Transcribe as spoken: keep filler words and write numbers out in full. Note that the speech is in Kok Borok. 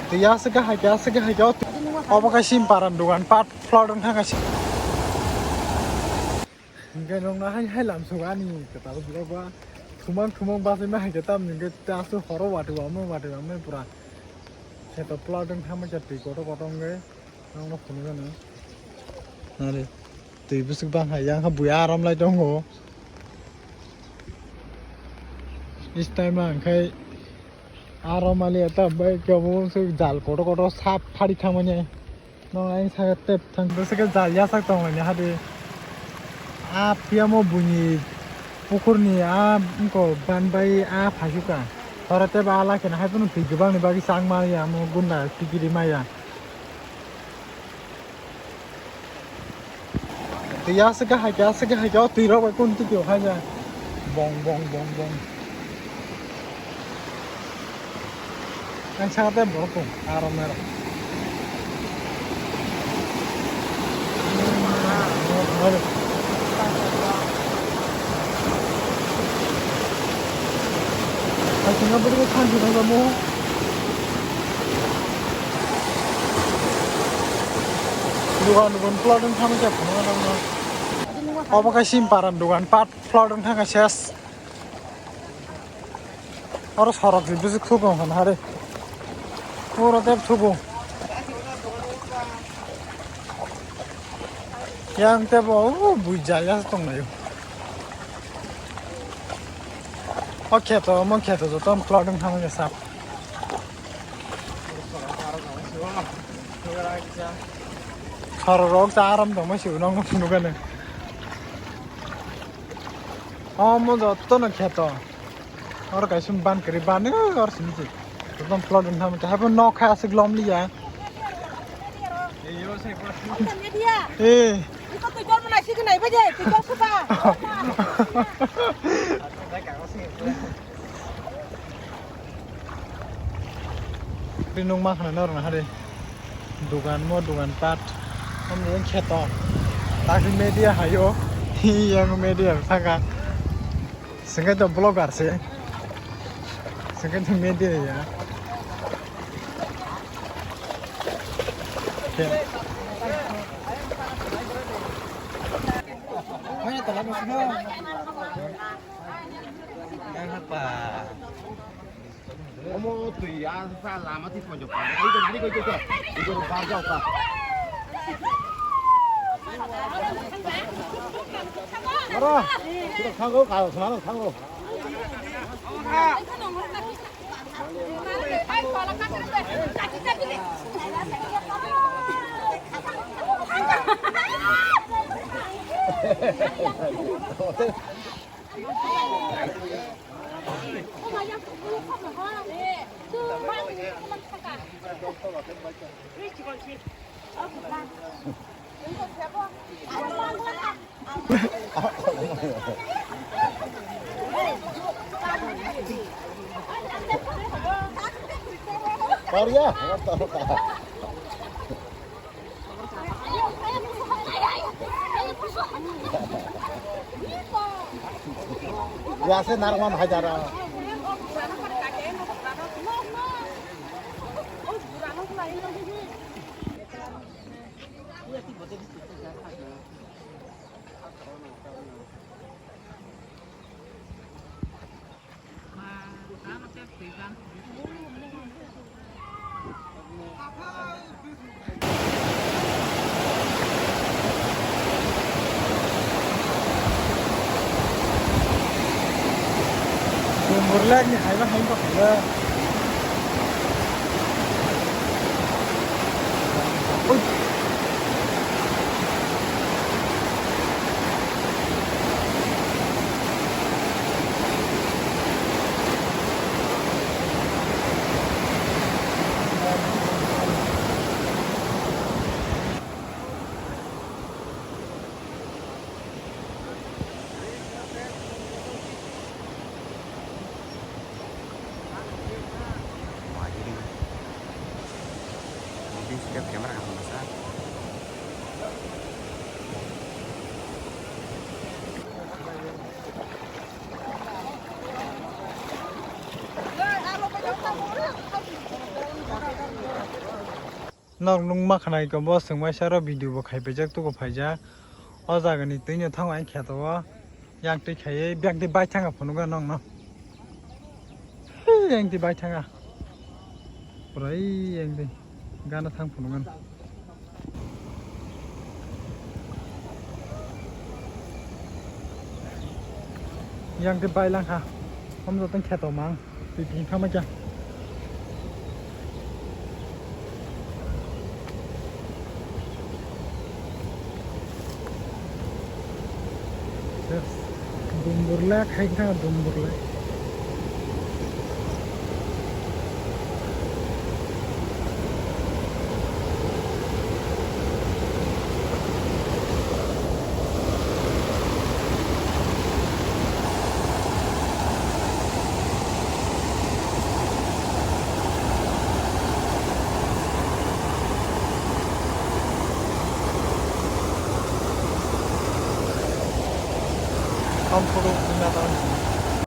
Twi aswk khe hai khe, aswk khe hai khe, o twi, obo khe Simparan dogan pat flood wng thang khe si-, hinkhe nwng no hai hai lamsok ani kwtal vlog o thumang thumang bachaima hai khe tamni hinkhe ta aswk horo watwi wamo watwi wamo pura kheto flood wng thangma khe twi kotor kotor wngwi. Nokno phunukgano. Nari, twi bwswk bang hai yang kha buya aram lai tongo. Is time ang khai aram ali eta bai khe obo se jal kotor kotor sap phari thangmani. Nong ayang saka tep thang bwswk jal yasak tonglaini hadi. A phiyamo buini pukurni a wngko ban bai a phaikhuka. Hora tep a lakhe hai phano twi kwbangni bagwi chang maya mo gunda tikiri maya. Twi aswk khe hai khe, aswk khe hai khe, o twi rok bai kunu twi hai khe. Bong, bong, bong, bong. Ang saka tei borok tong, aro merok. Hai, tengah beri kan, tengah kamu. Dugan, dugan, flooding sama siapa? Obo khe Simparan dogan pat flooding thang khe ses. Oro sorok se bwswk thubung hwn hare. Puro tep thubung. Yang tebo o buija ya tonglaio. O kheto, omo kheto joto flooding thang khe sap. Sorok rok cha aram tongma si uno phunukgani. Omo jotono kheto. Oro kaisa ban kwrwi ban, eh, oro simi se. Ekdom plot wng thangma khe, haibo nok hai aswk lom liya. Eh. Ri nung ma khna norok na hade. Dugan mo dugan pat. Omo kheto. Takhe media hayo. Yang media saka. Sengke to vlogger se. Sengke to media ya. Khe. Mana tala mo sino. Yang apa? Omo twi a sa lama ti ponjo pa. Oi to nani koi to. Oi to bar jao ka. Aro, sino thango ka, sino thango. Korea. Biasa narman hajar. Burlak ni haiba hai ba khula. Nok nung ma khanai ko bo swngmai saro video bo khai paijak tugo phaijak. O jaga ni twi no thango ang kheto o. Yang twi khaiwi biyang twi bai thanga phunukgo nokno. Hey, yang twi bai thanga. Pura ei yang twi gana thang phunukgo. Yang twi bai lang kha. Hom jotong kheto mang. Twi twi thangma kya. Dumburla khai thang dumburla. Kampuru Bima Town.